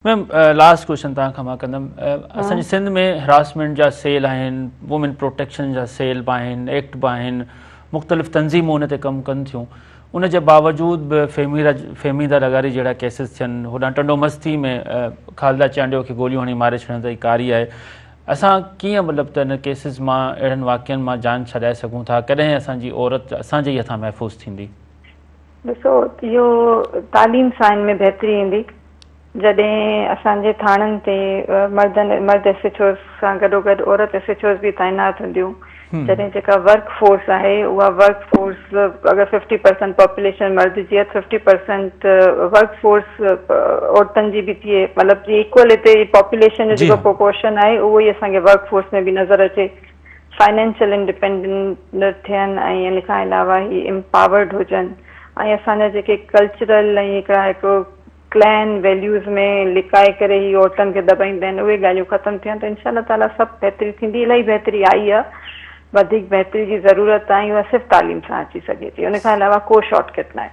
ميم last question توهان کان مان ڪندم اسان جي سنڌ ۾ هراسمينٽ جا سيل آهن وومين پروٽيڪشن جا سيل به آهن ايڪٽ به آهن مختلف تنظيمون ان تي ڪم ڪن ٿيون ان جي باوجود به فهميرا فهميدا لغاري جهڙا ڪيسز ٿين هوڏانهن ٽنڊو مستي ۾ خالده چانڊيو کي گوليون هڻي ماري ڇڏڻ تائين ڪاري آهي اسان ڪيئن مطلب ته ان ڪيسز مان اهڙن واقعن مان جان ڇڏائي سگهون ٿا ڪڏهن اسان جي عورت اسان جي ئي هٿان محفوظ ٿيندي؟ ڏسو اهو تعليم سان ان ۾ بهتري ايندي جڏهن اسان جي ٿاڻن تي مردن مرد ايس ايڇ اوز سان گڏوگڏ عورت ايس ايڇ اوز به تعينات هونديون جڏهن جيڪا ورڪ فورس آهي اها ورڪ فورس اگر ففٽي پرسنٽ پاپوليشن مرد جي آهي ته ففٽي پرسنٽ ورڪ فورس عورتن جي به ٿئي مطلب جي ايڪول هتي پاپوليشن جو جيڪو پروپورشن آهي اهو ئي اسان کي ورڪ فورس ۾ به نظر اچي فائنينشل انڊيپينڊنٽ ٿين ۽ ان کان علاوه هي امپاورڊ هجن ۽ اسان جا جيڪي ڪلچرل ۽ هڪڙا هڪ ڪلين ويليوز ۾ لڪائي ڪري هي عورتن کي دٻائيندا آهن اهي ڳالهيون ختم ٿين ته انشاء الله تعالي سڀ بهتري ٿيندي الاهي بهتري آئي آهي وڌيڪ بهتري جي ضرورت آهي اها صرف تعليم سان اچي سگهي ٿي ان کان علاوه ڪو شارٽ ڪٽ ناهي.